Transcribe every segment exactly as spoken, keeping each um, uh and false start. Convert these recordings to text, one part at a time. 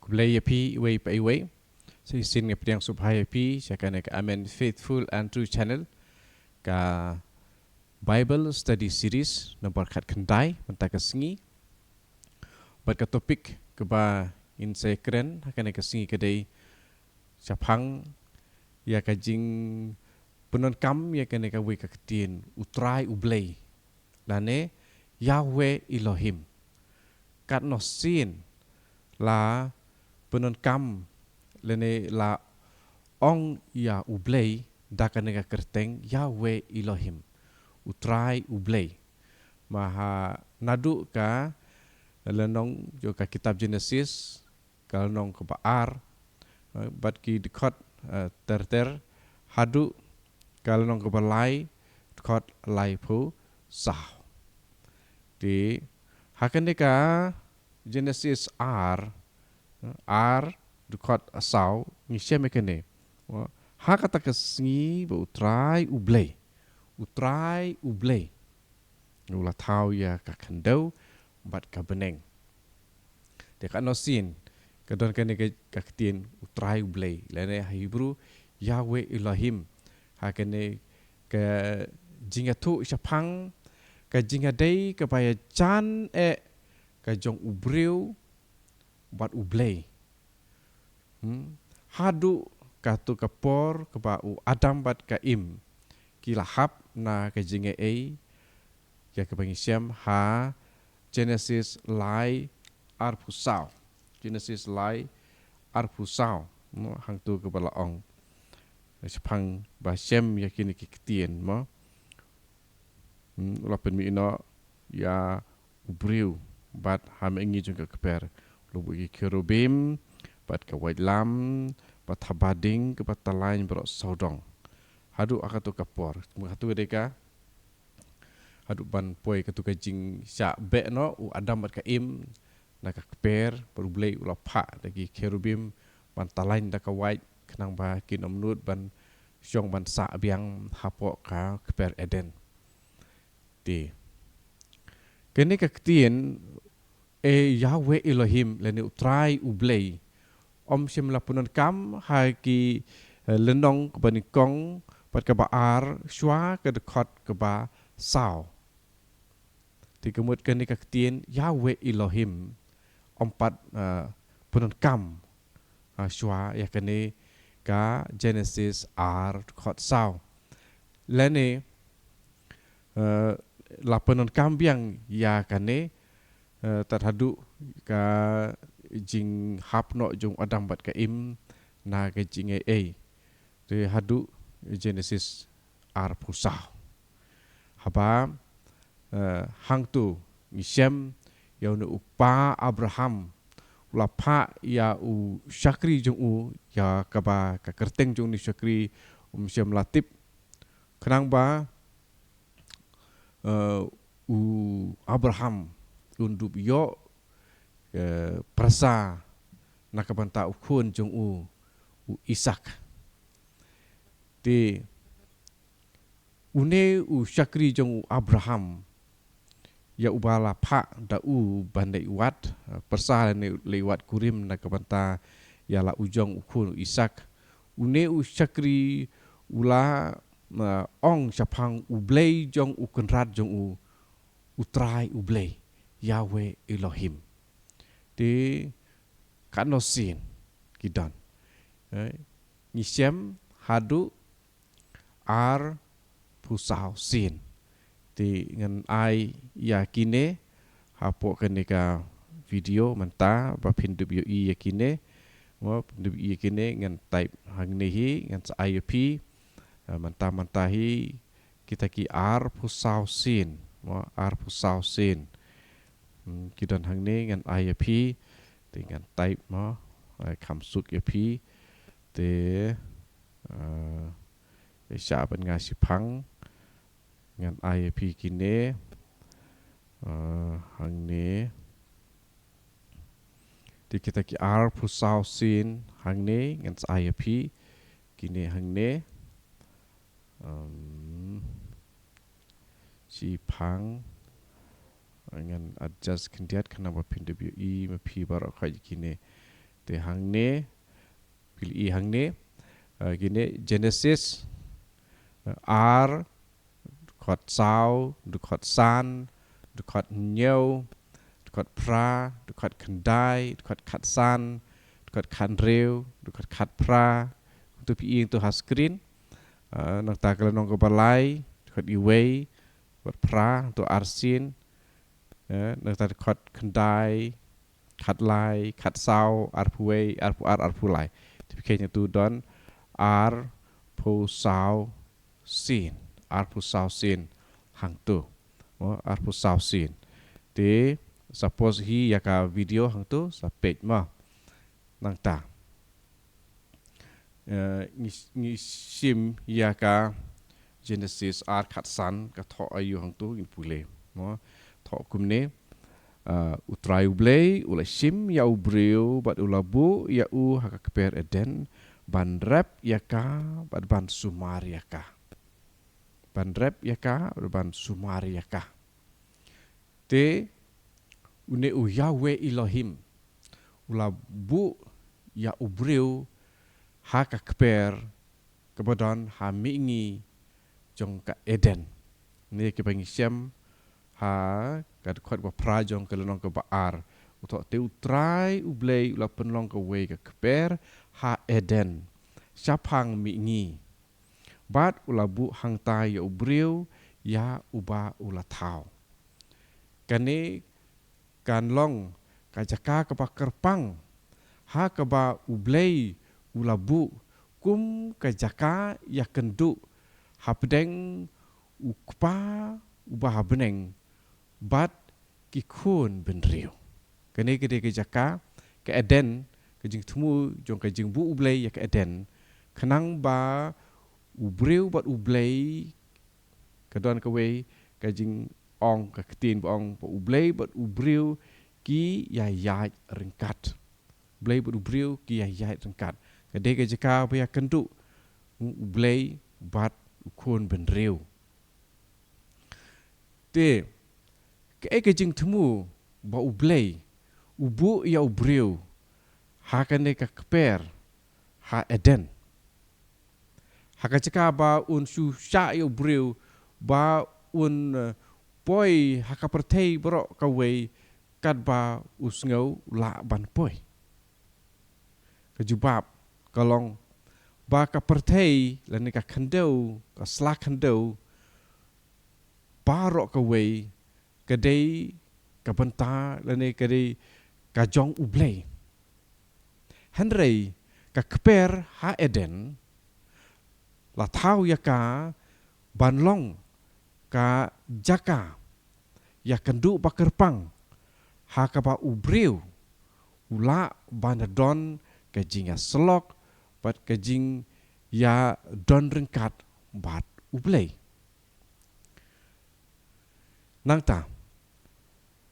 Blei ïa phi iwei pa iwei. Sa shisien nga pdiang sngewbha ïa phi sha kane ka Amen Faithful and True Channel, ka Bible Study Series number khatkhyndai mynta ka sngi. Bad ka topic kaba ngin sa ïakren ha kane ka sngi ka dei shaphang ïa ka jingpyndonkam ïa kane kawei ka ktien, U Trai U Blei, lane Yahweh Elohim. Katno sien la pyndonkam lane la ong ïa U Blei da kane ka kyrteng Yahweh Elohim, U Trai U Blei. Ma ha naduh ka lynnong jong ka kitab Genesis, ka lynnong kaba ar, eh, bad ki dkhot, eh, ter ter, haduh ka lynnong kaba lai, dkhot laiphew saw. Te ha kane ka Genesis ar, eh, ar, dkhot saw, ngi shem ïa kane. Ha kata ka sngi ba U Trai U Blei, U Trai U Blei u la thaw ïa ka khyndew bad ka bneng. Te katno sien ka don kane ka, ka ktien U Trai U Blei, lane ha Hebru Yahweh Elohim, ha kane ka jingïathuh shaphang ka jingïadei kaba ïajan eh ka jong u briew bad U Blei. Hmm? Haduh kato ka por kaba u Adam bad ka Im ki la hap na ka jingaiei, ïa kaba ngi shem ha Genesis lai arphew saw. Genesis lai arphew saw. Hmm, hangto kaba la ong shaphang ba shem ïa kine ki ktien, mo. Hmm, u la pynmih noh ïa u briew bad ha mihngi jong ka kper u la buh ïa ki cherubim bad ka waitlam bad ha ba ding kaba talain baroh sawdong. Haduh ha kato ka por, hato ka dei ka, haduh ban poi kato ka jingshah beh noh u Adam bad ka Im na ka kper, bad U Blei u la phah da ki cherubim ban talain da ka wait khnang ba kin ym nud ban shong ban sah biang hapoh ka kper Eden. Te kane ka ktien, eh, Yahweh Elohim, lane U Trai U Blei, ym shym la pyndonkam ha ki, eh, lynnong kaba nyngkong bad kaba ar shuwa ka dkhot kaba saw. Te ka mut kane ka ktien Yahweh Elohim ym pat, eh, pyndonkam, eh, shuwa ïa kane ka Genesis ar dkhot saw. Lane, eh, la pyndonkam biang ïa kane, eh, tad haduh ka jinghap noh jong u Adam bad ka Im na ka jingaiei. Te haduh Genesis arphew saw. Haba, eh, hangto ngi shem ïa une u kpa Abraham u la phah ïa u shakri jong u, ïa kaba ka kyrteng jong une u shakri um shym la tip, khnang ba, eh, u Abraham un dup ïoh, eh, pyrsa na ka bynta u khun jong u, u Isak. Te une u shakri jong u Abraham, ïa uba la phah da u ban leit wad, eh, pyrsa lane leit wad kurim na ka bynta ïa la u jong u khun u Isak. Une u shakri u la, eh, ong shaphang U Blei jong u kynrad jong u, U Trai U Blei, Yahweh Elohim. Te katno sien ki don? Eh, ngi shem haduh arphew saw sien. Te ngan ai ïa kine hapoh kane ka video mynta ba phin dup ïohi ïa kine. Mo, phin dup ïohi ïa kine, ngan type hangne hi, ngan sa ai ïa phi. Eh, mynta mynta hi kita ki arphew saw sien. Mo, arphew saw sien. Hmm, ki don hangne, ngan ai ïa phi. Te ngan type, mo, ai kham suk ïa phi. Te, eh, ïa sha ban nga shiphang, ngan ai ïa phi kine, eh, hangne. Te kita ki arphew saw sien hangne, ngan sa ai ïa phi kine hangne. Um, shiphang, ngan adjust khyndiat khnang ba phin dup ïohi ma phi baroh khoit kine. Te hangne, phi ïohi hangne, eh, kine Genesis, eh, ar, dkhot saw, dkhot san, dkhot hynñiew, dkhot phra, dkhot khyndai, dkhot khatsan, dkhot khathynriew, dkhot khatphra. Kumto phi ïohi hangto ha screen. Eh, nangta ka lynnong kaba lai, dkhot wei, dkhot phra, hangto arsien. Eh, nangta dkhot khyndai, khatlai, khatsaw, arphew wei, arphew ar, arphew lai. Te phi kheiñ hangto don arphew saw sien, arphew saw sien hangto. Mo, arphew saw sien. Te sa pause hi ïa ka video hangto, sa peit mo. Nangta. Eh, ngi, ngi shim ïa ka Genesis ar khatsan, ka thoh aïu hangto, ngin pule. Mo, thoh kumne. Eh, U Trai U Blei u la shim ïa u briew bad u la buh ïa u ha ka kper Eden, ban rep ïa ka bad ban sumar ïa ka. Ban rep ïa ka bad ban sumar ïa ka. Te une u Yahweh Elohim u la buh ïa u briew ha ka kper kaba don ha mihngi jong ka Eden. Ne kaba ngi shem ha ka dkhot ba phra jong ka lynnong kaba ar. U thoh, te U Trai U Blei u la pynlong kawei ka kper ha Eden, shaphang mihngi. Bad u la buh hangta ïa u briew ïa uba u la thaw. Kane kan long ka jaka kaba kyrpang ha kaba U Blei u la buh kum ka jaka ïakynduh hapdeng U Kpa uba ha bneng bad ki khun bynriew. Kane ka dei ka jaka ka Eden, ka jingthmu jong ka jingbuh U Blei ïa ka Eden, khnang ba u briew bad U Blei, ka don kawei ka jingong, ka ktien ba ong ba U Blei bad u briew ki ïaid ryngkat. U Blei bad u briew ki ïaid ryngkat. Ka dei ka jaka ba ïakynduh U Blei bad u khun bynriew. Te kaei ka jingthmu ba U Blei u buh ïa u briew ha kane ka kper ha Eden, ha ka jaka ba un shu shah ïa u briew ba un, eh, poi ha ka pyrthei baroh kawei katba u sngew u lah ban poi? Ka jubab ka long ba ka pyrthei lane ka khyndew, ka sla khyndew baroh kawei ka dei ka bynta lane ka dei ka jong U Blei. Hynrei ka kper ha Eden la thaw ïa ka ban long ka jaka ïakynduh ba kyrpang ha kaba u briew u lah ban don ka jingïasyllok bad ka jingïadon ryngkat bad U Blei. Nangta,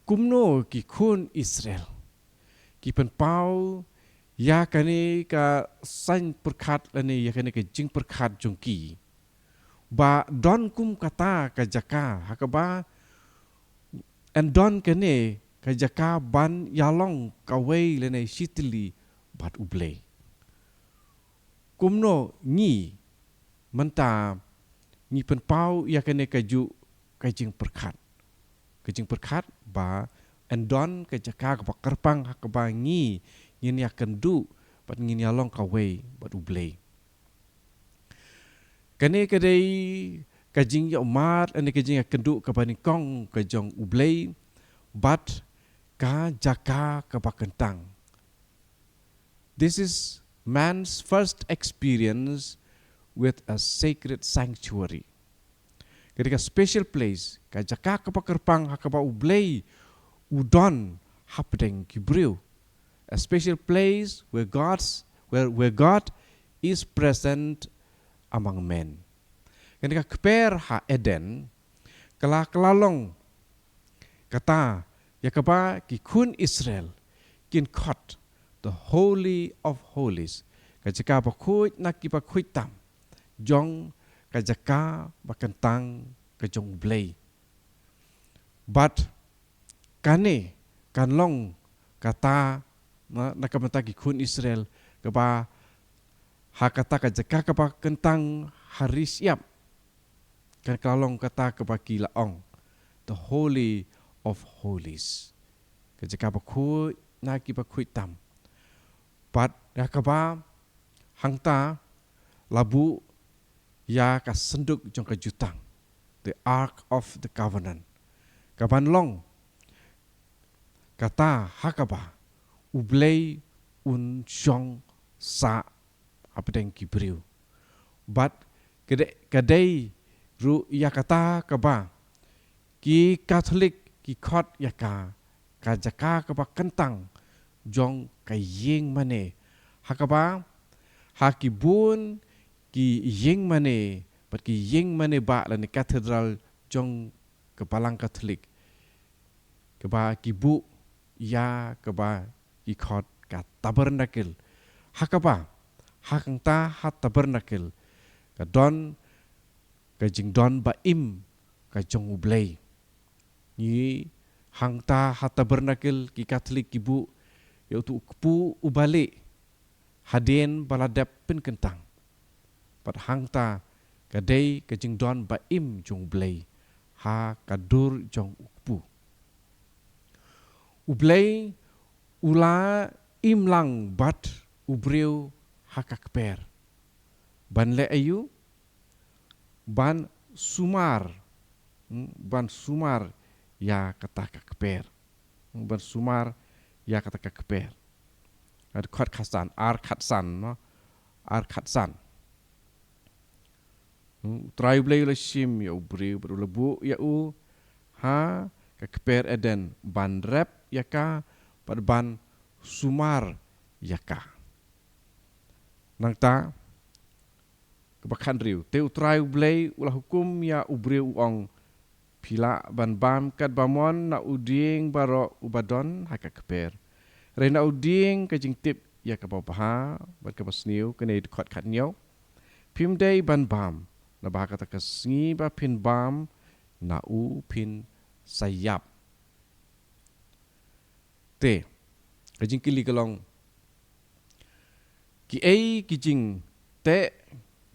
kumno ki khun Israel ki pynpaw ïa kane ka saiñ pyrkhat lane ïa kane ka jingpyrkhat jong ki ba don kum kata ka jaka ha kaba yn don kane ka jaka ban ïalong kawei lane shitylli bad U Blei? Kumno ngi mynta ngi pynpaw ïa kane kajuh ka jingpyrkhat, ka jingpyrkhat ba yn don ka jaka kaba kyrpang ha kaba ngi ngin ïakynduh bad ngin ïalong kawei bad U Blei? Kane ka dei ka jingïohmad, kane ka jingïakynduh kaba nyngkong ka jong U Blei bad ka jaka kaba kyntang. This is man's first experience with a sacred sanctuary. Ka dei ka special place, ka jaka kaba kyrpang ha kaba U Blei u don hapdeng ki briew. A special place where God's, where, where God is present among men. Kane ka kper ha Eden ka la, ka la long kata ïa kaba ki khun Israel kin khot the Holy of Holies, ka jaka bakhuid na ki bakhuid tam jong ka jaka ba kyntang ka jong U Blei. Bad kane kan long kata na, na ka bynta ki khun Israel, kaba ha kata ka jaka kaba kyntang ha ri shyiap kan ka la long kata kaba ki la ong the Holy of Holies, ka jaka bakhuid na ki bakhuid tam. Bad ïa kaba hangta la buh ïa ka synduk jong ka jutang, the Ark of the Covenant, kaban long kata ha kaba U Blei un shong sah hapdeng ki briew. Bad ka dei, ka dei ruh ïa kata kaba ki Katholik ki khot ïa ka ka jaka kaba kyntang jong ka ïing mane, ha kaba ha ki bun ki ïing mane bad ki ïing mane ba lane cathedral jong ka Balang Katholik, kaba ki buh ïa kaba ki khot ka tabernacle, ha kaba hangta ha tabernacle ka don ka jingdon ba im ka jong U Blei. Ngi hangta ha tabernacle ki Katholik ki buh ïa utu u kpu uba lieh hadien ba la dep pynkyntang. Bad hangta ka dei ka jingdon ba im jong U Blei ha ka dur jong u kpu. U Blei u la im lang bad u briew ha ka kper. Ban leh aïu? Ban sumar, hmm, ban sumar ïa kata ka kper. Hmm, ban sumar ïa kata ka kper. Ar khatsan, ar khatsan, no? Ar khatsan. Hmm, U Trai U Blei u la shim ïa u briew bad u la buh ïa u ha ka kper Eden ban rep ïa ka bad ban sumar ïa ka. Nangta kaba khathynriew, te U Trai U Blei u la hukum ïa u briew u ong, phi lah ban bam katba mon na u dieng baroh uba don ha ka kper. Hynrei na u dieng ka jingtip ïa kaba bha bad kaba sniew, kane dkhot khathynñiew, phim dei ban bam, naba ha kata ka sngi ba phin bam na u phin sa ïap. Te ka jingkylli ka long, kiei ki jingteh,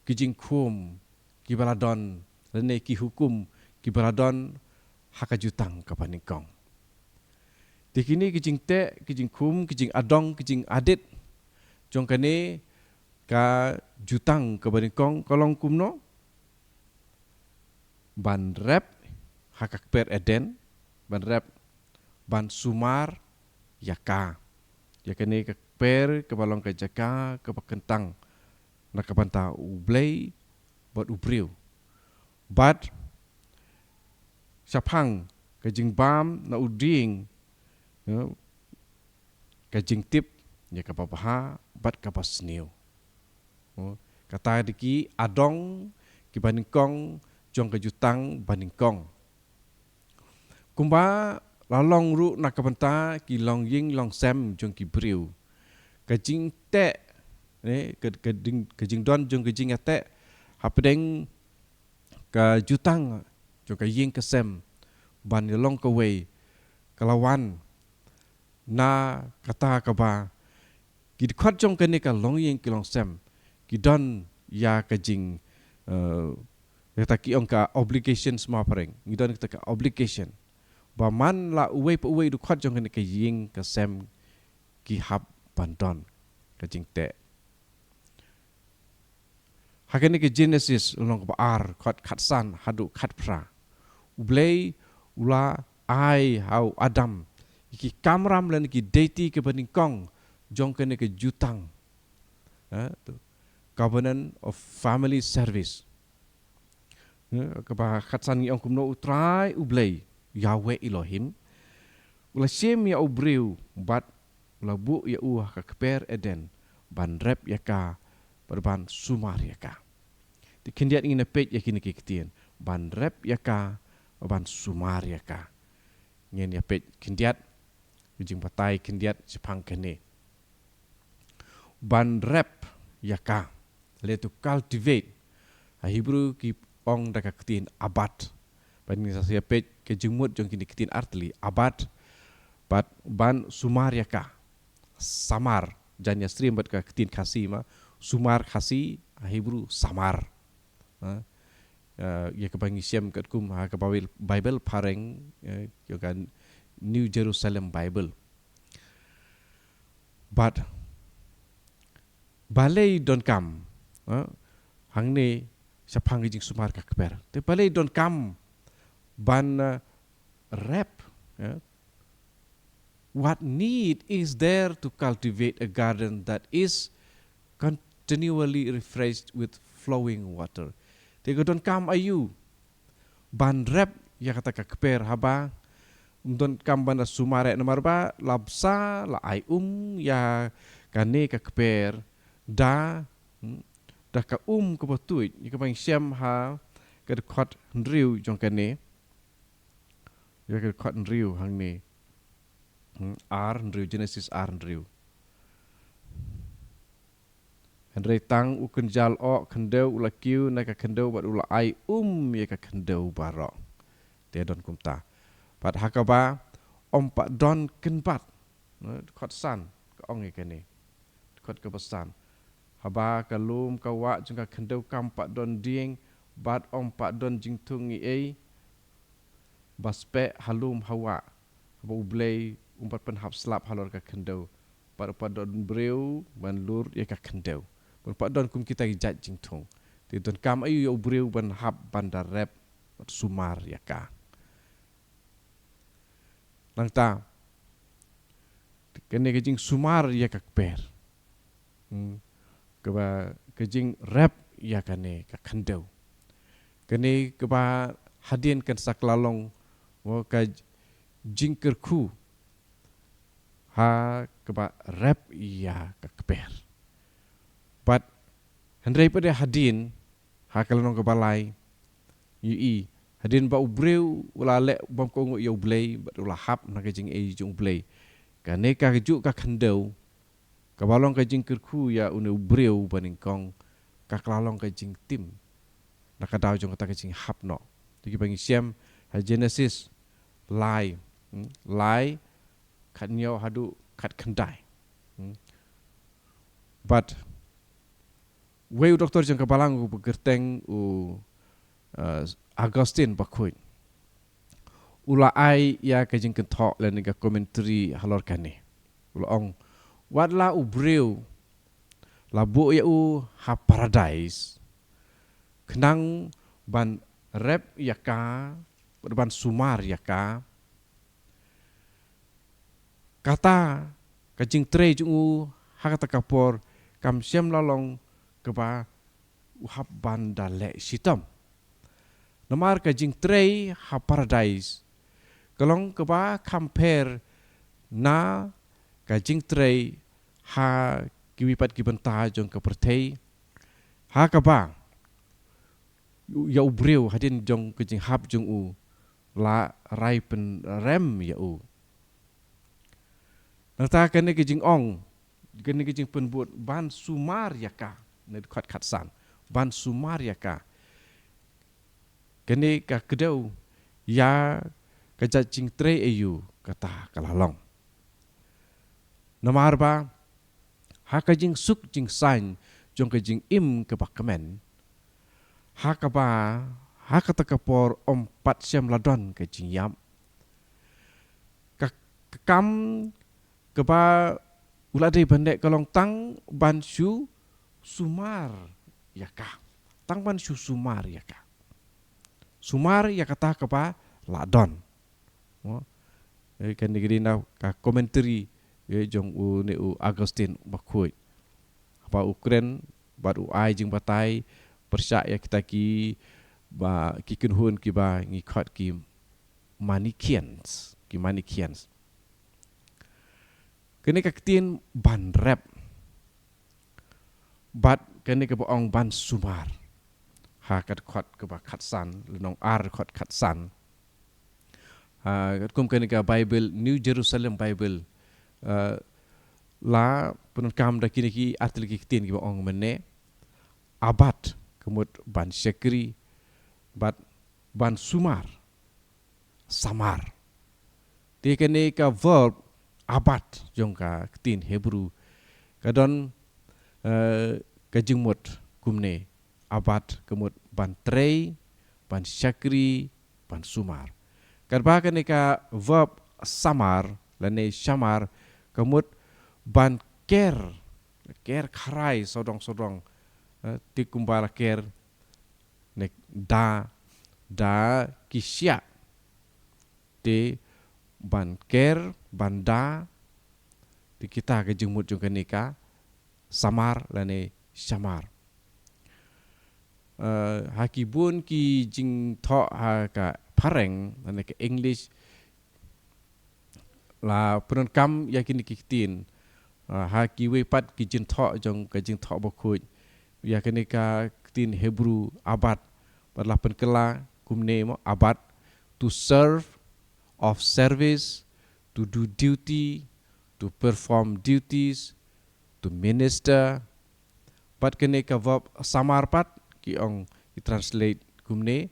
ki jingkhum kiba la don, lane ki hukum kiba la don ha ka jutang kaba nyngkong? Te kine ki jingteh, ki jingkhum, ki jingadong, ki jingadit jong kane ka jutang kaba nyngkong ka long kumno? Ban rep ha ka kper Eden, ban rep, ban sumar ïa ka, ïa kane ka kper kaba long ka jaka kaba kyntang na ka bynta U Blei bad u briew. Bad shaphang ka jingbam na u dieng, eh, ka jingtip ïa kaba bha bad kaba sniew. Oh, kata dei ki adong kiba nyngkong jong ka jutang ba nyngkong. Kumba la long ruh na ka bynta ki longïing longsem jong ki briew, ka jingteh, eh, ka, ka ding, ka jingdon jong ka jingïateh hapdeng ka jutang jong ka ïing ka sem ban ïalong kawei, ka la wan na kata kaba ki dkhot jong kane ka longïing ki longsem ki don ïa ka jing, eh, kata ki ong ka obligation, sma phareng, ngi don kata ka obligation ba man la uwei pa uwei u dkhot jong kane ka ïing ka sem ki hap ban don ka jingteh. Ha kane ka Genesis lynnong kaba ar, dkhot khatsan haduh khatphra, U Blei u la ai ha u Adam ïa ki kamram lane ki deiti kiba nyngkong jong kane ka jutang, eh, tu, covenant of family service. Eh, kaba khatsan ngi ong kumno, U Trai U Blei, Yahweh Elohim, u la shim ïa u briew bad u la buh ïa u ha ka kper Eden ban rep ïa ka bad ban sumar ïa ka. Te khyndiat ngin ïa peit ïa kine ki ktien, ban rep ïa ka, ban sumar ïa ka. Ngin ïa peit khyndiat, ka jingbatai khyndiat shaphang kane. Ban rep ïa ka, le to cultivate. Ha Hebrew ki ong da ka ktien abad. Bad ngin sa ïa peit ka jingmut jong kine ki ktien artylli, abad bad ban sumar ïa ka. samar. Jan ïa stream bad ka ktien Khasi ma, sumar Khasi, ha Hebrew samar. Ha? Uh, ïa kaba ngi shem katkum ha ka Bible, Bible phareng, uh, ïa ka New Jerusalem Bible. Bad balei donkam, uh, hangne shaphang ka jingsumar ka kper. Te balei donkam ban, uh, rep, uh, what need is there to cultivate a garden that is continually refreshed with flowing water? Te ka donkam aïu ban rep ïa kata ka kper haba ym donkam ban da sumar eh, namar ba la bsa la ai um ïa kane ka kper da, hmm, da ka um kaba tuid, ïa kaba ngi shem ha ka dkhot hynriew jong kane. Ïa ka dkhot hynriew hangne. Hmm, ar hynriew, Genesis ar hynriew. Hynrei tang u kynjal oh khyndew u la kiew na ka khyndew bad u la ai um ïa ka khyndew baroh. Te don kumta. Bad ha kaba ym pat don kynbat. Dkhot san ka ong ïa kane. Dkhot kaba san. Haba ka lum ka wah jong ka khyndew kam pat don dieng bad ym pat don jingthung ei ei ba speh ha lum ha wah, haba U Blei um pat pynhap slap halor ka khyndew, bad um pat don briew ban lur ïa ka khyndew, bad um pat don kum kita ki jait jingthung. Te donkam aïu ïa u briew ban hap ban da rep bad sumar ïa ka? Nangta kane ka jingsumar ïa ka kper, hmm, kaba ka jingrep ïa kane ka khyndew, kane kaba hadien kan sa kylla long, wa, ka jingkyrkhu ha kaba rep ïa ka kper. Bad hynrei pat de hadien, ha ka lynnong kaba lai, ïohi, hadien ba u briew u la leh bymkohnguh ïa U Blei bad u la hap na ka jingaiei jong U Blei, kane ka juh ka khyndew kaba long ka jingkyrkhu ïa une u briew banyngkong, ka kylla long ka jingtim na ka daw jong kata ka jinghap noh. Te kiba ngi shem ha Genesis lai, hmm, lai, khathynñiew haduh khatkhyndai. Hmm. Bad wei u doktor jong ka Balang uba kyrteng u, uh, Augustine Bakhuid, u la ai ïa ka jingkynthoh lane ka commentary halor kane. U la ong, wat la u briew la buh ïa u ha paradais khnang ban rep ïa ka, ban sumar ïa ka, kata ka jingtrei jong u ha kata ka por kam shym la long kaba u hap ban da leh shitom. Namar ka jingtrei ha paradais ka long kaba kham pher na ka jingtrei ha kiwei pat ki bynta jong ka pyrthei, ha kaba ïa u briew hadien jong ka jinghap jong u la rai pynrem ïa u. Nangta kane ka jingong, kane ka jingpynbud ban sumar ïa ka, na dkhot khatsan, ban sumar ïa ka, kane ka kdew ïa ka jait jingtrei aïu kata ka la long. Namar ba ha ka jingsuk jingsaiñ jong ka jingim kaba kmen, ha kaba ha kata ka por ym pat shym la don ka jingïap, ka, ka kam kaba u la dei ban leh ka long tang ban shu sumar ïa ka, tang ban shu sumar ïa ka, sumar ïa kata kaba la don. Mo? Eh, kane ka dei na ka commentary, eh, jong une u Augustine Bakhuid. Haba u kren bad u ai jingbatai pyrshah ïa kita kiba, ki kynhun kiba ngi khot ki Manichaeans, ki Manichaeans. Kane ka ktien ban rep bad kane kaba ong ban sumar, ha ka dkhot kaba khatsan, lynnong ar dkhot khatsan. Ha, katkum kane ka Bible, New Jerusalem Bible, eh, la pyndonkam da kine ki artylli ki ktien kiba ong mynne, abat, ka mut ban shakri, bad ban sumar, samar. Te kane ka verb abad jong ka ktien Hebrew ka don, eh, ka jingmut kumne. Abad ka mut ban trei, ban shakri, ban sumar. Katba kane ka verb samar lane shamar ka mut ban ker, ker kharai sawdong sawdong, eh, te kumba la ker ne da, da ki shiah. Te ban ker, ban da, te kita ka jingmut jong kane ka samar lane shamar. Eh, ha ki bun ki jingthoh ha ka phareng lane ka English la pyndonkam ïa kine ki ktien. Ah, ha kiwei pat ki jingthoh jong ka Jingthoh Bakhuid ïa kane ka ktien Hebrew abad, bad la pynkylla kumne mo, abad, to serve, of service, to do duty, to perform duties, to minister. Bad kane ka verb samar pat ki ong, ki translate kumne,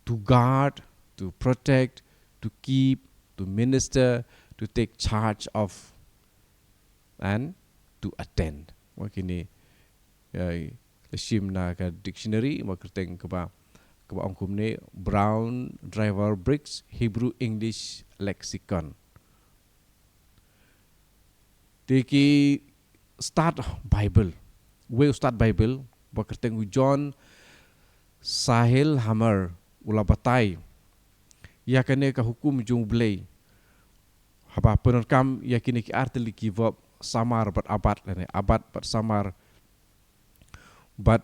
to guard, to protect, to keep, to minister, to take charge of, and to attend. Mo kine, eh, la shim na ka dictionary, mo kyrteng kaba, kaba ong kumne, Brown Driver Briggs Hebrew English Lexicon. Te ki stad Bible. Wei u stad Bible, ba kyrteng u John Sahil Hammer, u la batai ïa kane ka hukum jong U Blei haba pyndonkam ïa kine ki artylli ki verb samar bad abad, lane abad bad samar. Bad,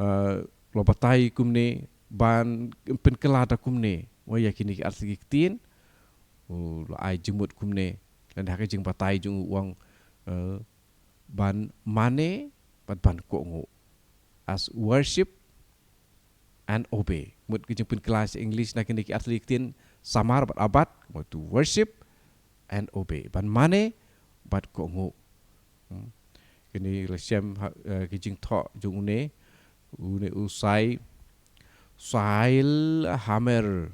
eh, la batai kumne, ban pynkylla da kumne, mo ïa kine ki artylli ki ktien, u la ai jingmut kumne, lane ha ka jingbatai jong u ong, eh, ban mane, bad ban kohnguh. As worship and obey. Mut ki jingpynkylla sha English na kine ki artylli ki ktien samar bad abad, mo to worship and obey. Ban mane, bad kohnguh. Hmm. Kine la shem ha, eh, ki jingthoh jong une, une u Sahil Hammer.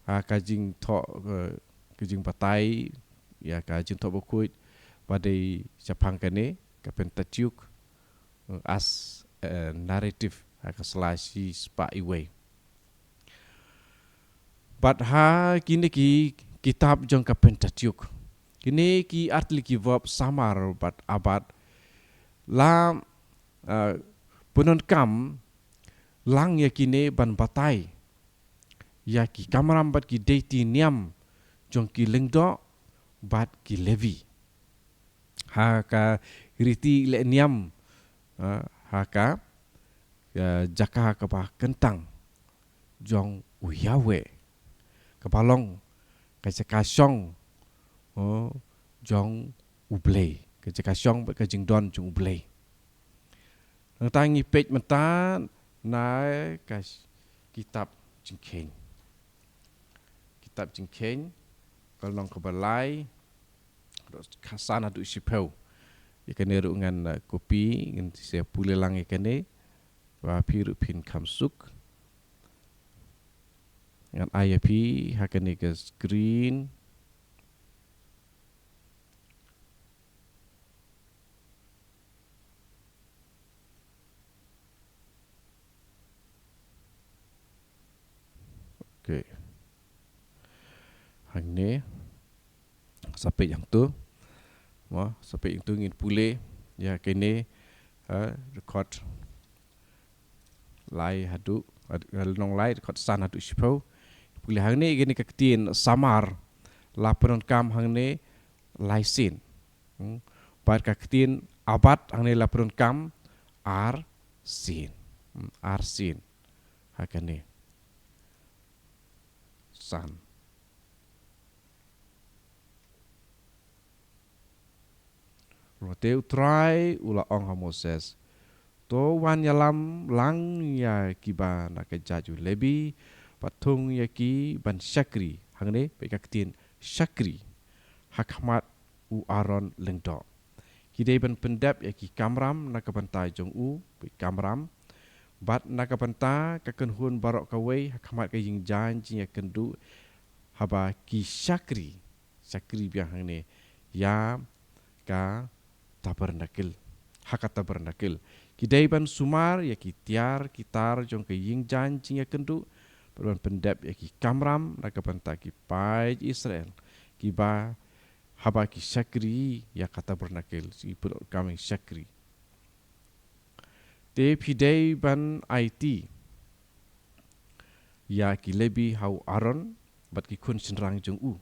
Ha ka jingthoh, eh, ka jingbatai ïa ka Jingthoh Bakhuid, ba dei shaphang kane ka Pentateuch, eh, as, eh, narrative, ha ka sla shi spah iwei. Bad ha kine ki kitab jong ka Pentateuch, kine ki artylli ki verb samar bad abad la, eh, pyndonkam lang ïa kine ban batai ïa ki kamram bad ki deiti niam jong ki lyngdoh bad ki Levi. Ha ka riti leh niam, ha, ha ka, eh, jaka kaba kyntang jong u Yahweh, kaba long ka jaka shong, oh, jong U Blei, ka jaka shong bad ka jingdon jong U Blei. Nangta ngi peit mynta na ka kitab Jingkheiñ. Kitab Jingkheiñ, ka lynnong kaba lai, dkhot san haduh shiphew. Ïa kane ruh ngan, eh, copy, ngan sa pule lang ïa kane. Ba phi ruh phin kham suk. Ngan ai ïa phi ha kane ka screen. Okay. Hangne. Sa peit hangto. Mo, sa peit hangto ngin pule ïa kane, ha, dkhot lai haduh, had-, lynnong lai, dkhot san haduh shiphew. Pule hangne kane ka ktien samar la pyndonkam hangne lai sien. Hmm. Bad ka ktien abad hangne la pyndonkam ar sien. Hmm, ar sien. Ha kane. San. Ruh te U Trai u la ong ha Moses, to wan ïalam lang ïa kiba na ka jait u Lebi, bad thung ïa ki ban shakri, hangne, peit ka ktien shakri, ha khmat u Aaron lyngdoh. Ki dei ban pyndep ïa ki kamram na ka bynta jong u, peit kamram, bad na ka bynta ka kynhun baroh kawei, ha khmat ka ïing jaiñ jingïakynduh, haba ki shakri shakri biang hangne ïa ka tabernacle. Ha ka tabernacle ki dei ban sumar ïa ki tiar ki tar jong ka ïingjaiñ jingïakynduh, bad ban pyndep ïa ki kamram na ka bynta ki paid Israel kiba, haba ki shakri ïa ka tabernacle, ki pyndonkam shakri. Te phi dei ban aiti ïa ki Lebi ha u Aaron bad ki khun shynrang jong u.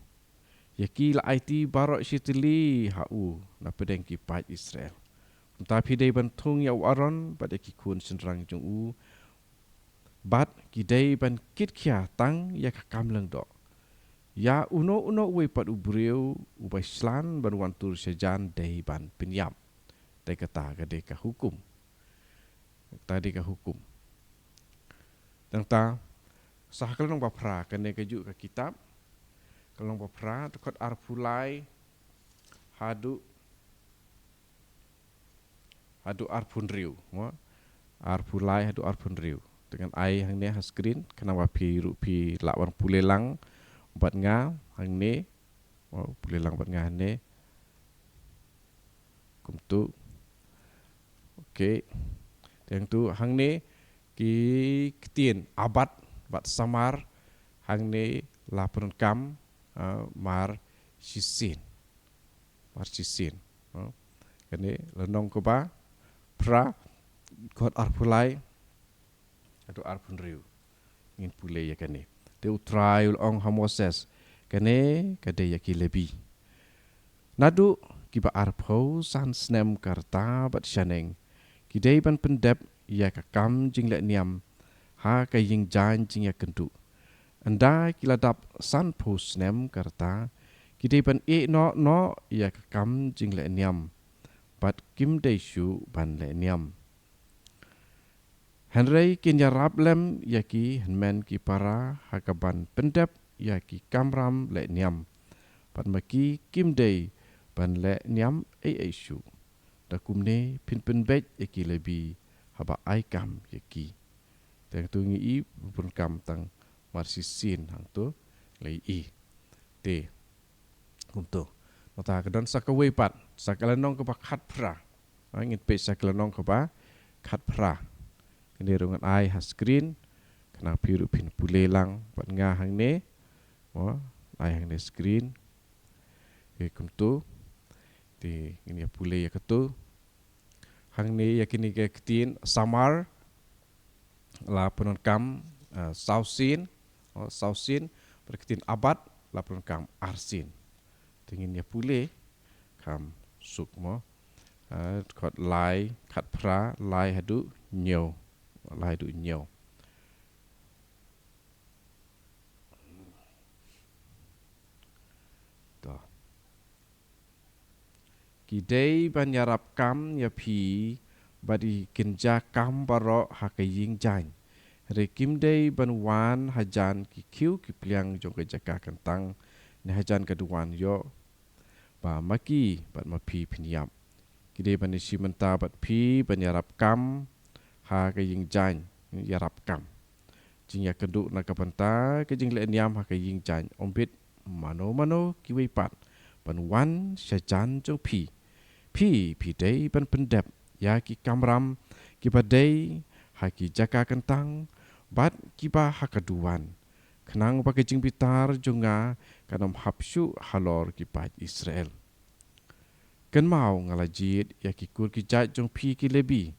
Ïa ki la aiti baroh shi tylli ha u na pdeng ki paid Israel. Kumta phi dei ban thung ïa u Aaron bad ïa ki khun shynrang jong u, bad ki dei ban kit khia tang ïa ka kam lyngdoh. Ïa uno uno uwei pat u briew uba shlan ban wan tur shajan dei ban pynïap. Te kata ka dei ka hukum. Kata dei ka hukum. Nangta, sa ha ka lynnong ba phra, kane ka juh ka kitab, ka lynnong ba phra, dkhot arphew lai haduh, haduh arphew hynriew, mo? Arphew lai haduh arphew hynriew. Te ngan ai hangne ha screen, khnang ba phi ruh phi lah ban pule lang bad nga hangne, mo, pule lang bad nga hangne. Kumtu. Okay. Te hangtu hangne ki ktien abad bad samar hangne la pyndonkam, ah, mar shisien. Mar shisien. Ah. Kane lynnong kaba phra, dkhot arphew lai haduh arphew hynriew. Ngin pule ïa kane. Te U Trai u la ong ha Moses, kane ka dei ïa ki Lebi. Naduh kiba arphew san snem ka rta bad shaneng, ki dei ban pyndep ïa ka kam jingleh niam ha ka ïingjaiñ jingïakynduh. Ynda ki la dap sanphew snem ka rta, ki dei ban ïeh noh noh ïa ka kam jingleh niam, bad kim dei shuh ban leh niam. Hynrei kin ïarap lem ïa ki hynmen ki para ha kaban pyndep ïa ki kamram leh niam. Bad ma ki kim dei ban leh niam ei ei shuh. Da kumne phin pynbeit ïa ki Lebi haba ai kam ïa ki. Te hangtu ngi i pyndonkam tang mar shisien hangtu la i. Te kumtu. Nangta ka don sa kawei pat, sa ka lynnong kaba khatphra. Ha, ngin peit sa ka lynnong kaba khatphra. Kane ruh ngan ai ha screen, khnang phi ruh phin pule lang bad nga hangne. Mo, ai hangne screen. Okay, kumtu. Te ngin ïa pule ïa katu. Hangne ïa kine ki ktien samar la pyndonkam, eh, saw sien, oh, saw sien, bad ka ktien abad la pyndonkam ar sien. Te ngin ïa pule kham suk mo. Eh, dkhot lai, khatphra, lai haduh hynñiew, lai haduh hynñiew. To. Ki dei ban ïarap kam ïa phi, bad kin jia kam baroh ha ka ïingjaiñ. Hynrei kim dei ban wan hajan ki khiew ki pliang jong ka jaka kyntang, ne hajan ka duwan ïoh, ba ma ki bad ma phi phin ïap. Ki dei ban ïashim bynta bad phi ban ïarap kam ha ka ïingjaiñ, ïarap kam jingïakynduh na ka bynta ka jingleh niam ha ka ïingjaiñ, ym bit mano mano kiwei pat ban wan shajan jong phi. Phi, phi dei ban pyndep ïa ki kamram kiba dei ha ki jaka kyntang bad kiba ha ka duwan, khnang ba ka jingbitar jong nga kan ym hap shuh halor ki paid Israel. Kynmaw, nga la jied ïa ki kur ki jait jong phi ki Lebi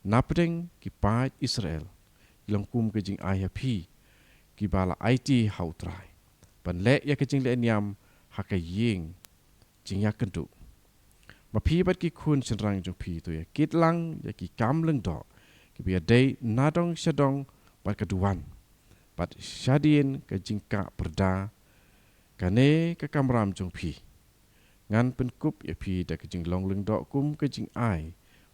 napdeng ki paid Israel, long kum ka jingai ha phi, kiba la aiti ha U Trai, ban leh ïa ka jingleh niam ha ka ïing jingïakynduh. Ma phi bad ki khun shynrang jong phi to ïa kit lang ïa ki kam lyngdoh kiba ïadei nadong shadong bad ka duwan, bad shadien ka jingkah pyrda, kane ka kamram jong phi. Ngan pynkup ïa phi da ka jinglong lyngdoh kum ka jingai,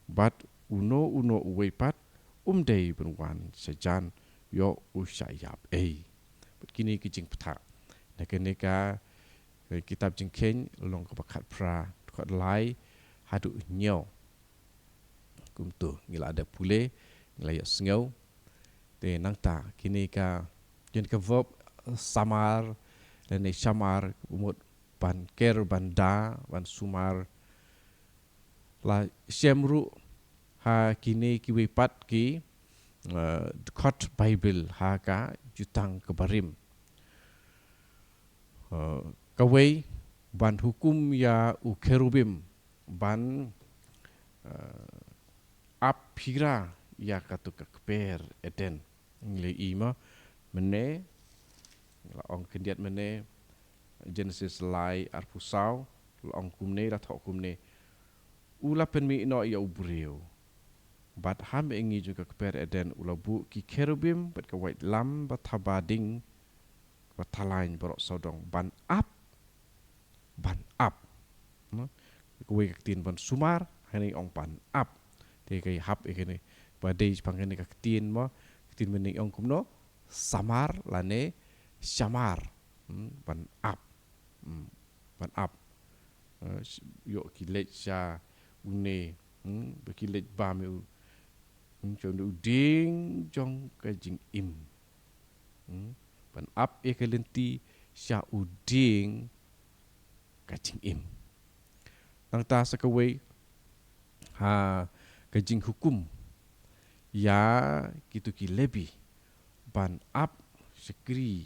bad uno uno uwei pat um dei ban wan shajan ïoh u shah ïap ei. Bad kine ki jingpyntha na kane ka, eh, kitab Jingkheiñ, lynnong kaba khatphra, dkhot lai haduh hynñiew. Kumtu, ngi la dep pule, ngi la ïohsngew. Te nangta, kine ka, kine ka verb samar lane shamar, mut ban ker, ban da, ban sumar. La shem ruh ha kine kiwei pat ki, eh, dkhot Baibl ha ka Jutang ka barim. Eh, kawei, ban hukum ïa u kherubim ban, eh, ap phira ïa katu ka kper Eden. Ngi la i ma mynne, la ong khyndiat mynne, Genesis lai arphew saw, la ong kumne, la thoh kumne: U la pynmih noh ïa u briew, bad ha mihngi jong ka kper Eden u la buh ki kherubim bad ka waitlam ba thaba ding, ba thalaiñ baroh sawdong ban ap, ban ap. No? Kawei ka ktien ban sumar, hangne ong ban ap. Te ka hap ïa kane, ba dei shaphang kane ka ktien mo, ka ktien mynne ong kumno, samar lane shamar. Hmm, ban ap. Hmm, ban ap. Eh, sh-, ïoh ki leit sha une, hmm, ba ki leit bam ïa u, hmm, sha une u dieng jong ka jingim. Hmm, ban ap ïa ka lynti sha u dieng ka jingim. Nangta sa kawei, ha ka jinghukum ïa kitu ki Lebi ban ap shakri,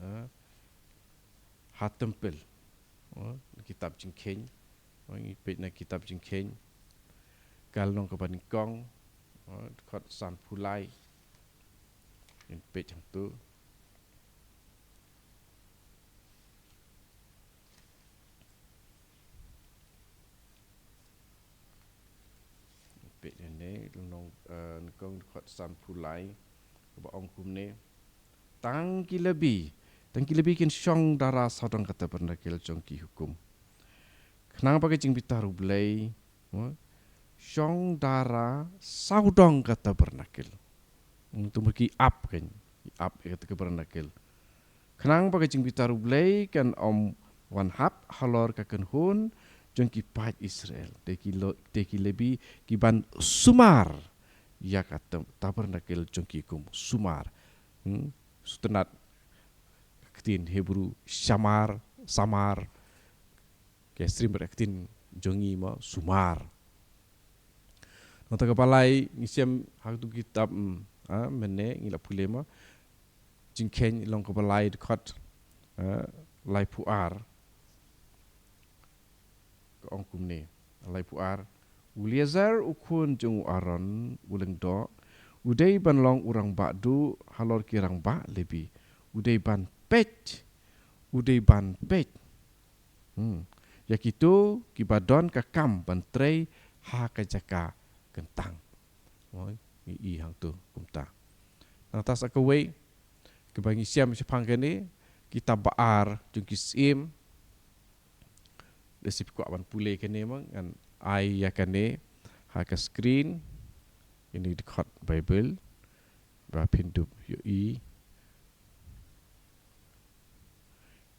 ha, ha templ. Ha, kitab Jingkheiñ, ha, ngi peit na kitab Jingkheiñ, ka lynnong kaba nyngkong, ha, dkhot sanphew lai. Ngin peit hangtu. Peit hangne, lynnong, eh, nyngkong dkhot sanphew lai, kaba ong kumne: Tang ki Lebi, tang ki Lebi kin shong dara sawdong ka tabernakel jong ki hukum. Khnang ba ka jingbitar U Blei, mo, shong dara sawdong ka tabernakel. Hmm, tu mut ki ap kan, ki ap ïa ka tabernakel. Khnang ba ka jingbitar U Blei kan ym wan hap halor ka kynhun jong ki paid Israel. Te ki lo-, te ki Lebi ki ban sumar ïa ka tab-, tabernakel jong ki hukum, sumar. Hmm? Sngewtynnat ka ktien Hebru shamar, samar. Ka stream bad ka ktien jong ngi mo, sumar. Nangta kaba lai, ngi shem ha katu kitab, mm, ah, mynne ngi la pule mo, Jingkheiñ lynnong kaba lai dkhot, eh, laiphew ar. Ka ong kumne, laiphew ar: U Eleazar u khun jong u Aaron u lyngdoh, u dei ban long u rangbah duh halor ki rangbah Lebi, u dei ban peit, u dei ban peit. Hmm. Ïa kito kiba don ka kam ban trei ha ka jaka kyntang. Oi, ngi i hangto kumta. Nangta sa kawei, kaba ngi shem shaphang kane, kitab Ba-ar jong ki Syiem. Lehse phi kwah ban pule kane mo, ngan ai ïa kane ha ka screen. Ine i dkhot Baibl ba phin dup ïohi.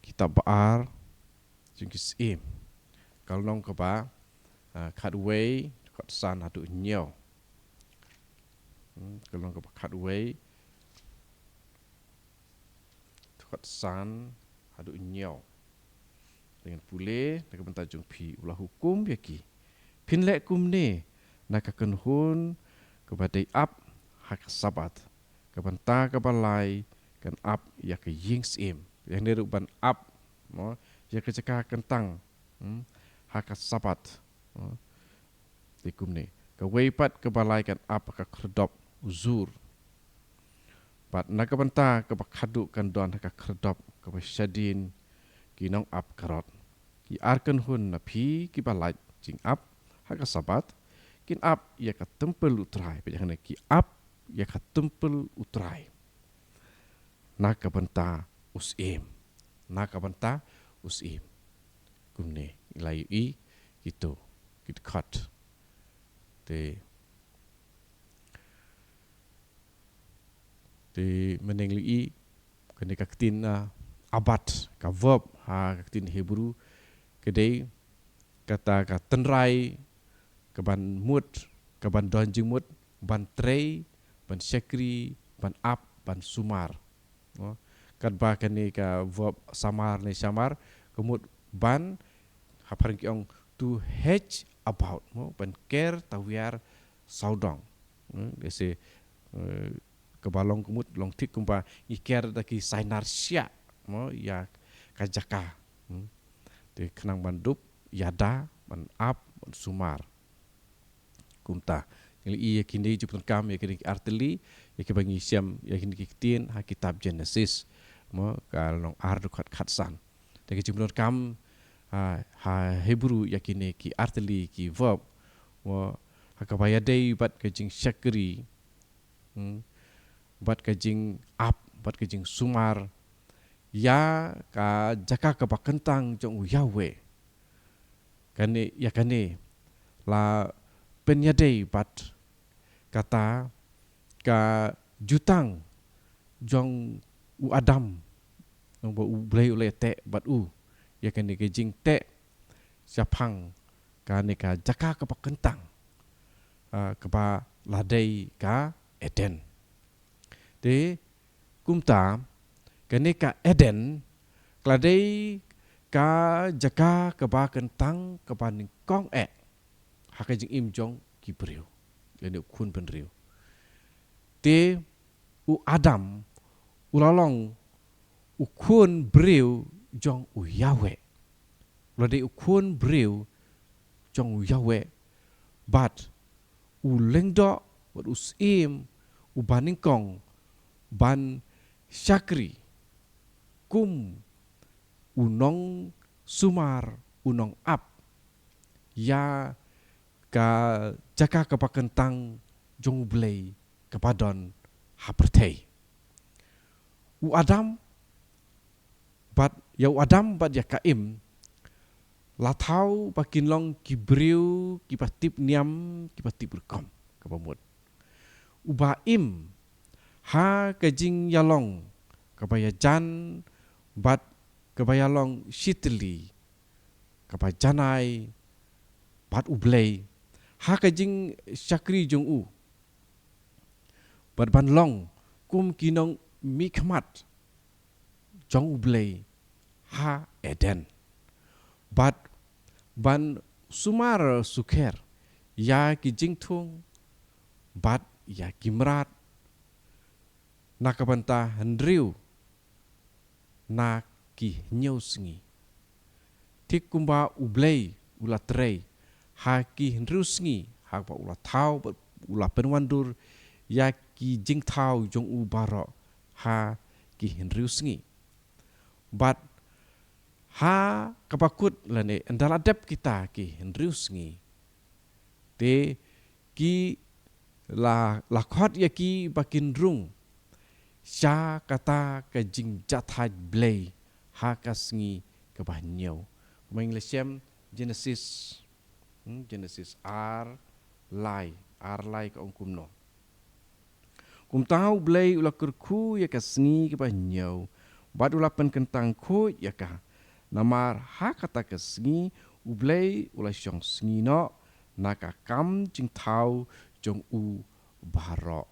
Kitab Ba-ar jong ki Syiem, ka lynnong kaba, ah, khatwei, dkhot san haduh hynñiew. Hmm, ka lynnong kaba khatwei, dkhot san haduh hynñiew. Te ngan pule na ka bynta jong phi: U la hukum ïa ki: Phin leh kumne na ka kynhun kaba dei ap ha ka Sabbath. Ka bynta kaba lai kan ap ïa ka ïing syiem. Ïa kane ruh ban ap, mo, ïa ka jaka kyntang, hmm, ha ka Sabbath, mo. Te kumne, kawei pat kaba lai kan ap ha ka khyrdop u zur. Bad na ka bynta kaba khadduh kan don ha ka khyrdop kaba shadien ki nongap karot. Ki ar kynhun na phi kiba lait jingap ha ka Sabbath kin ap ïa ka templ U Trai. Peit hangne, ki ap ïa ka templ U Trai na ka bynta u syiem. Na ka bynta u syiem. Kumne, la ïohi kito ki dkhot. Te, te mynne ngi ïohi kane ka ktien, ah, abad, ka verb ha ka ktien Hebru, ka dei kata ka tynrai kaban mut, kaban don jingmut ban trei, ban shakri, ban ap, ban sumar. Mo? Katba kane ka verb samar ne shamar, ka mut ban, ha Phareng ki ong, to hedge about, mo, ban ker tawiar sawdong. Hmm, jaiñ se, eh, kaba long ka mut long thik kumba ngi ker da ki sainar shiah, mo, ïa ka jaka. Hmm. Te khnang ban dup ïada, ban ap, ban sumar. Kumta. Ngi la ïohi ïa kine ki jingpyndonkam, ïa kine ki artylli, ïa kiba ngi shem, ïa kine ki ktien, ha kitab Genesis. Mo, ka lynnong ar dkhot khatsan. Te ki jingpyndonkam, ha, ha Hebru ïa kine ki artylli ki verb. Mo, ha kaba ïadei bad ka jingshakri. Hmm. Bad ka jingap, bad ka jingsumar. Ïa ka jaka kaba kyntang jong u Yahweh. Kane, ïa kane. La pynïadei bad kata ka jutang jong u Adam. Naba u Blei u la ïateh bad u. Ïa kane ka jingteh shaphang kane ka jaka kaba kyntang. Ah, kaba la dei ka Eden. Te kumta, kane ka Eden, ka la dei ka jaka kaba kyntang, kaba nyngkong eh. Ha ka jingim jong ki briew. Lane u khun bynriew. Te u Adam, u la long u khun briew jong u Yahweh. U la dei u khun briew jong u Yahweh. Bad u lyngdoh, bad u syiem, u banyngkong, ban shakri. Kum u nongsumar, u nongap. Ïa ka jaka kaba kyntang jong u Blei kaba don ha pyrthei. U Adam bad, ïa u Adam bad ïa Kaim, la thaw ba kin long ki briew, kiba tip niam, kiba tip rukom, kaba mut. Uba im, ha ka jingïalong, kaba ïajan, bad kaba ïalong shitylli, kaba janai, bad u Blei, ha ka jingshakri jong u. Bad ban long, kum ki nongmihkhmat, jong u Blei, ha Eden. Bad ban sumar sukher, ïa ki jingthung, bad ïa ki mrad, na ka bynta hynriew, na ki hynñiew sngi. Thik kumba u Blei u la trei, ha ki hynriew sngi, ha kaba u la thaw, bad u la pynwandur, ïa ki jingthaw jong u baroh, ha ki hynriew sngi. Bad ha kaba kut lane, ynda la dep kita ki hynriew sngi. Te ki la, la khot ïa ki ba kin rung. Sha kata ka jingjahthait Blei ha ka sngi kaba hynñiew. Kumba ngi la shem Genesis. Hmm, Genesis ar lai, ar lai ka ong kumno. Kumta u Blei u la kyrkhu ïa ka sngi kaba hynñiew, bad u la pynkyntang khuid ïa ka. Namar ha kata ka sngi, u Blei u la shong sngi noh, na ka kam jingthaw jong u baroh.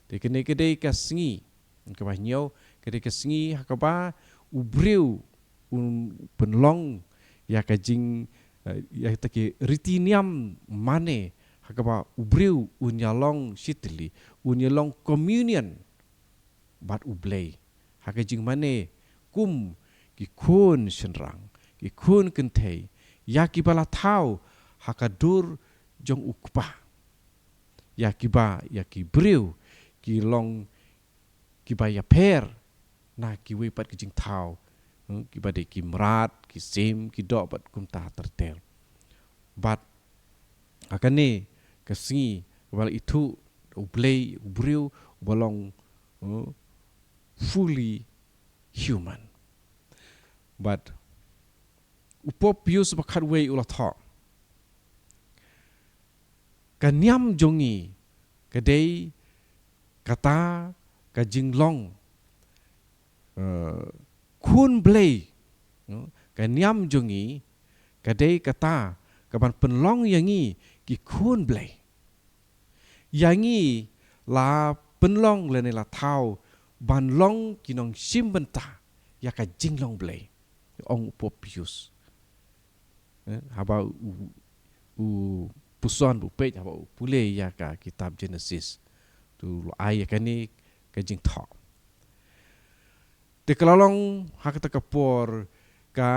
Te kane ka dei ka sngi, kaba hynñiew, ka dei ka sngi ha kaba u briew un pynlong ïa ka jing, eh, ïa kita ki riti niam mane, ha kaba u briew un ïalong shitylli, un ïalong communion bad u Blei. Ha ka jingmane kum ki khun shynrang, ki khun kynthei, ïa kiba la thaw ha ka dur jong u Kpa. Ïa kiba, ïa ki briew, ki long kiba ïapher, na kiwei pat ki jingthaw, hmm, kiba dei ki mrad, ki sim, ki doh bad kumta ter ter. Bad, ha kane, ka sngi, kaba la ithuh, u Blei, u briew, uba long, hmm, fully human. Bad, u Pope Pius ba khatwei u la thoh. Ka niam jong ngi, ka dei kata ka jinglong, eh, khun Blei. No? Ka niam jong ngi, ka dei kata, kaban pynlong ïa ngi, ki khun Blei. Ïa ngi la pynlong lane la thaw, ban long ki nongshim bynta, ïa ka jinglong Blei. Ong u Pope Pius. Eh, haba u, u puson, u peit, haba u pule ïa ka kitab Genesis, te u la ai ïa kane ka jingthoh. Te ka la long ha kata ka por ka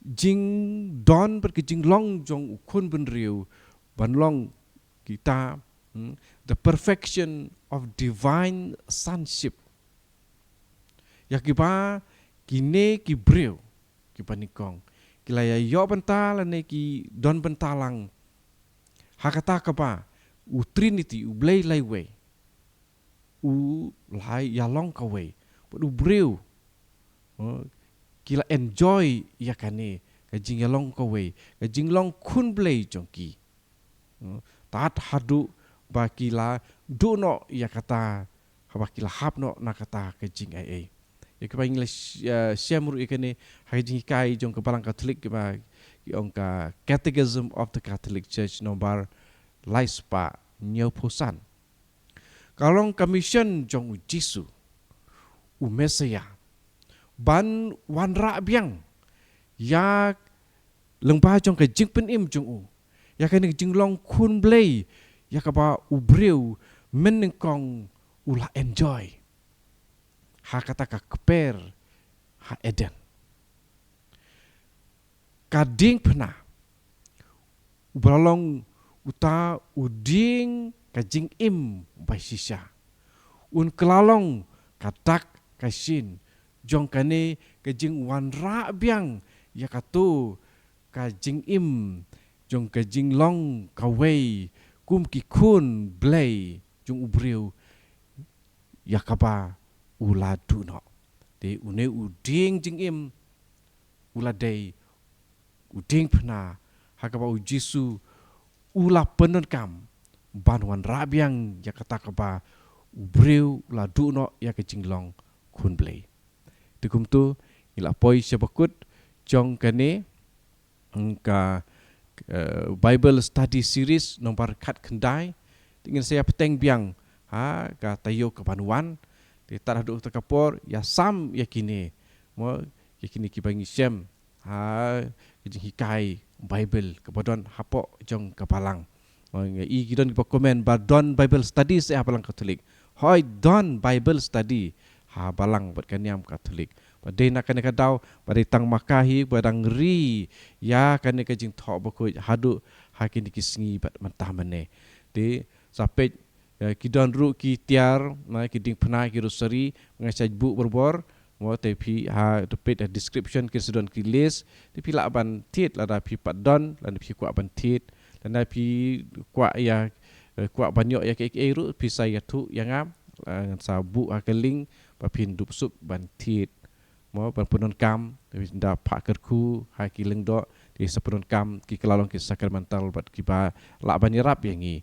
jingdon bad ka jinglong jong u khun bynriew ban long kita, hmm, the perfection of divine sonship. Ïa kiba kine ki briew kiba nyngkong ki la ïa ïoh bynta lane ki don bynta lang ha kata kaba u Trinity, u Blei laiwei, u la ïa long kawei, bad u briew, eh, ki la enjoy ïa kane ka jingïalong kawei, ka jinglong khun Blei jong ki. Hmm, tad haduh ba ki la duh noh ïa kata, haba ki la hap noh na kata ka jingaiei. Ïa kiba ngi la sh-, eh, shem ruh ïa kane ha ka jinghikai jong ka Balang Katholik, kiba ki ong ka Catechism of the Catholic Church nombar lai spah hynñiewphew san. Ka long ka mission jong u Jisu, u Messiah, ban wanrah biang ïa lyngba jong ka jingpynim jong u ïa kane ka jinglong khun Blei, ïa kaba u briew mynnyngkong u la enjoy ha kata ka kper ha Eden. Ka diengphna, uba la long uta u dieng ka jingim ba shisha, un kylla long ka dak ka shin jong kane ka jingwanrah biang ïa kato ka jingim jong ka jinglong kawei kum ki khun Blei jong u briew, ïa kaba u la duh noh. Te une u dieng jingim u la dei u diengphna ha kaba u Jisu u la pyndonkam ban wanrah biang ïa kata kaba u briew u la duh noh ïa ka jinglong khun Blei. Te kumto ngi la poi sha bakut jong kane, mm, ka, eh, Bible Study Series nombar khatkhyndai. Te ngin sa ïa bteng biang ha ka taïew kaban wan. Te tad haduh kata ka por ïa sam ïa kine, mo, ïa kine kiba ngi shem ha ka jinghikai Bible kaba don hapoh jong ka Balang. Mo, ngi i ki don kiba comment ba don Bible study seh ha Balang Katholik. Hooid, don Bible study ha Balang bad ka niam Katholik. Ba dei na kane ka daw ba dei tang ma ka hi ba dang ri ïa kane ka jingthoh bakhuid haduh ha kine ki sngi bad mynta mynne. Te sa peit, eh, ki don ruh ki tiar, na ki diengphna, ki rosary, nga shait buh borbor. Mo, te phi ha, te peit ha description ki sa don ki list, te phi lah ban thied lada phi pat don, lada phi kwah ban thied, lada phi kwah ïa, eh, kwah ban ïoh ïa kiei kiei ruh, phi sa ïathuh ïa nga, eh, ngan sa buh ha ka link ba phin dup suk ban thied. Mo, ban pyndonkam, te phi da phah kyrkhu ha ki lyngdoh, te sa pyndonkam ki kylla long ki sacramental bad kiba lah ban ïarap ïa ngi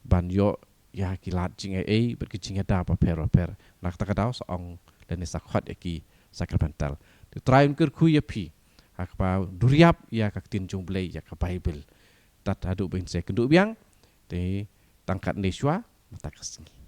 ban ïoh ïa ki lad jingaiei bad ki jingïada bapher bapher. Na kata ka daw sa ong lane sa khot ïa ki sacramental. Te U Trai un kyrkhu ïa phi ha kaba duriap ïa ka ktien jong U Blei, ïa ka Bible. Tad haduh ban sa ïakynduh biang, te tang katne shuwa, mynta ka sngi.